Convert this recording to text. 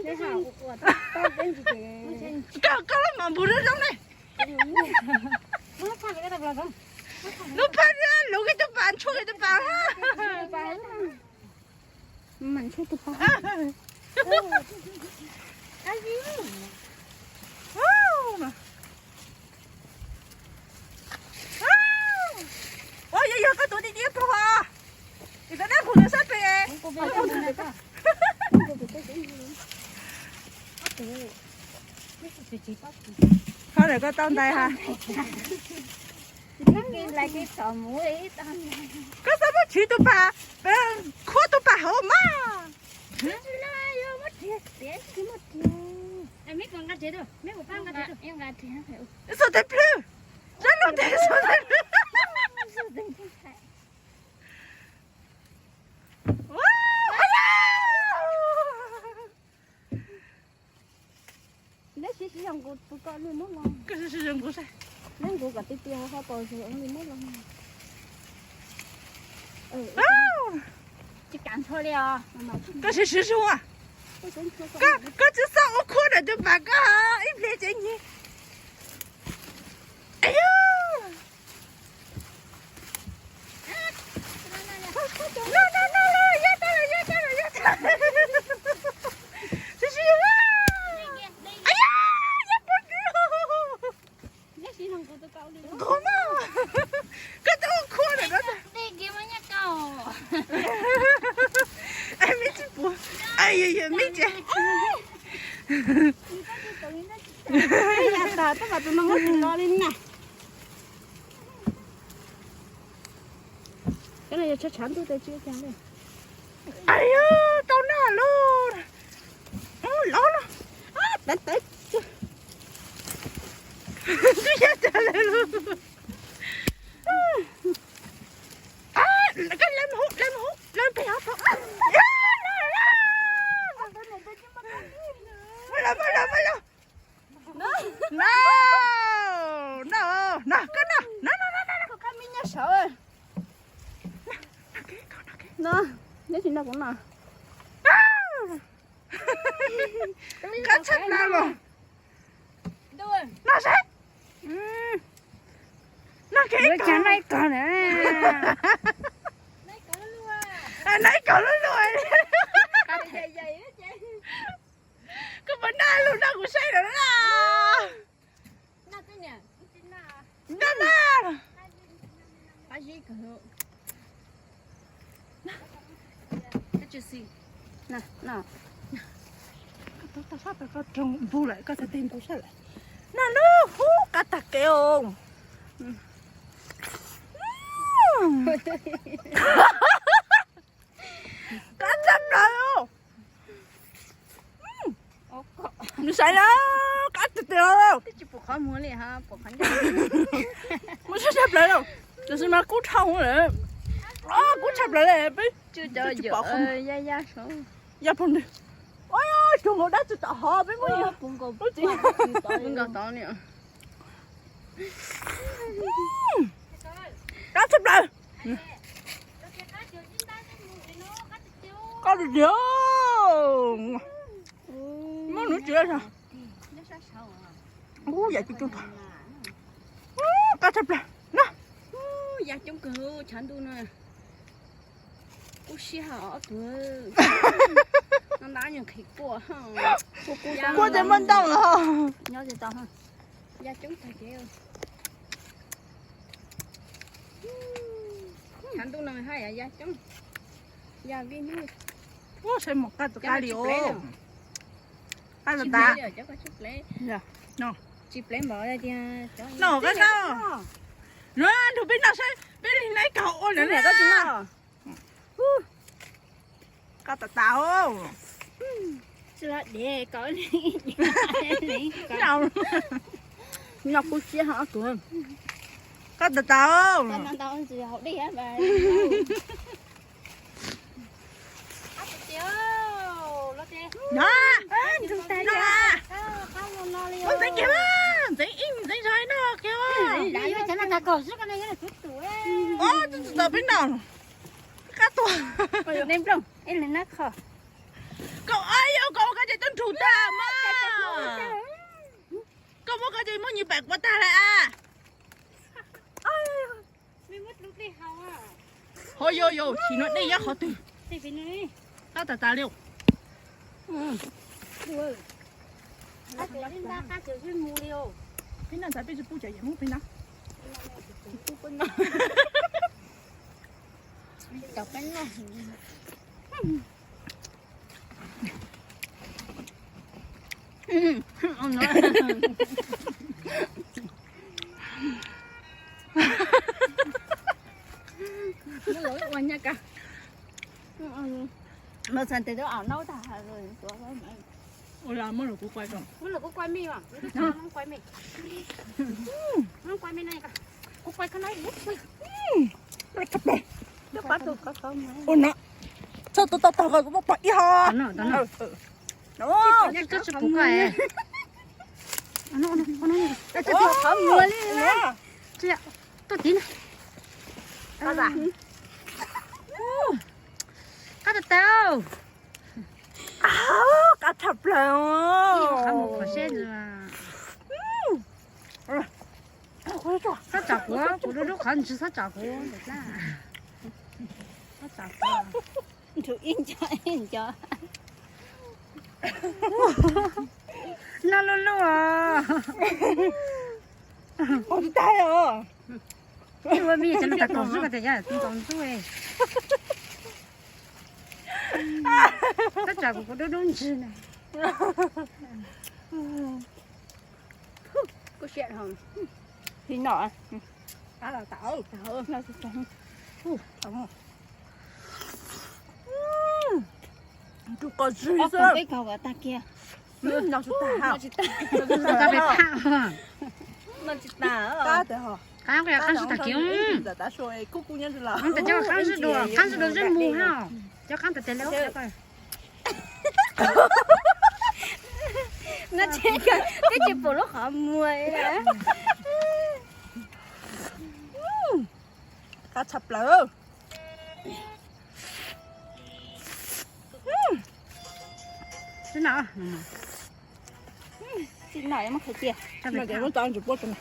Koj, koj los mam npus zoo zoo ne. Lub paj, lub koj tus pas, ntshuaj koj tus pas. Ua, yog, yog koj tuav tiag tiag puas ho? Ces koj dab qus nws sab pem. Ho lawm koj tau ntais ha. Koj txhob muab tswv tus pas, khuab tus pas hauv mas. Xub tes plhwg, zab lub tes xub tes plhwg. Neb siv siv zog nqus tus kom li muab los. Koj siv siv zog nqus saib. Neb nqus kom tiag tiag ho pom zoo li muab los. Tsis kam ntsho li os. Koj siv siv zog. Koj tsis xav ua khuab ntawm tus pas koj ib pliag tsev nyi. Ai yog. No, no, no, no, ya tau lawm, ya tau lawm, ya tau lawm. Siv siv zog. Ai yog, ya pom nws. Nqus mas. Koj twb ua khuab lawm no. Ai, me tsis puas. Ai yog, yog me tsev. Yog tas tab mas tus no muab tus no li na. Cov no yog tshav tshav ntuj tes tsis ua cas li. Ai yog, tau noj lauj. Lov no. Tawv tawv. Twb yog tas lawm lauj. Koj lawv mus hauv, lawv mus hauv, lawv pem hauv. Muab lawv, muab lawv, muab lawv. No, no, no, koj no, no, no, no, no. No, neb tsis noj kuv no. Koj tshaj plaws los. No seb. No kev kog na. Noj kog lub luaj. Koj puas noj lub no kuv saib lawm na. Noj na. Koj tau tau sab pem koj roog npug lawm koj txhais tes npug sab lawm. Noj lub hub qab tag kev os. Qab tshaj plaws os. Nws saiv na, qab tiag tiag. Mus tshaj tshaj plaws lawm. Tam sim no kub dhau lawm. Kub tshaj plaws lawm peb. Tsis pom qhov ya pog ntwg. Cuag nkaus dab tsi tom hov peb muab lub txiv nkaus tod ni. Qab tshaj plaws. Qab tiag tiag. Muab nws tsis ua. Ub, yam coob coob. Qab tshaj plaws na. Ya coob kawg tshav ntuj no. Kub siab hos ob tug. No ntab nqhis quaj. Quaj ces muaj ntau los. Nyob tsis tau. Ya coob tag kev. Tshav ntuj no haj yam ya coob. Ya vij nyuj. Ub, saib mos qab txawv qab li os. Qab tag tas. Tsis plev npaum tias no qab tag. No nrog peb noj saib peb li nai kaug ua lawm na. Qab tas tas os. Noj kub siab hos ob tug. Qab tas tas os. Ntxeev kiag, ntxeev ib ntxeev zog no kiag. Ub, tus tau peb noj. Qab tuag. Koj, ay yog koj ua koj ces tub nrug tag mas. Koj muab koj ces muab nyias pam quav tag lawm a. Ho yo yo, sim no dej nyob qhov twg? Qab tas tas li. Peb noj tas peb tsis pub cov yam muab peb noj. Cov peb noj. Ua txhais tes twb au naub tag. Ua los muab los kuv quaj, muab los kuv quaj me, muab quaj me, muab quaj me no, kuv quaj koj no. Ua no, txhob tua tau tag kuv muab pom ib ho. Tuaj tiv na. Qab tas tas. Qab tshaj plaws. Txhob tsam kuv, kuv dub dub qhov ntsis txhob tsam kuv. Txhob tsam kuv. Ntshua ib nco ib nco. Noj luj luj os. Ua me ces lub tas tom zub tias yog ntxaus ntxub. Txhob tsam kuv, kuv dub dub ntsis na. Kuv siab. Li no. Tus qos zig xwb. Tag kiag. Noj tsis tag. Qab tsis tag kiag. Tab cov qab zib dua, qab zib dua zib mus ha. Cov qab tas tes li. No tsis, twb tsis pom lub qhov muag. Qab tshaj plaws. Tsis no, tsis no, muab qhwv cia. Muab tso ntsis puab tso na.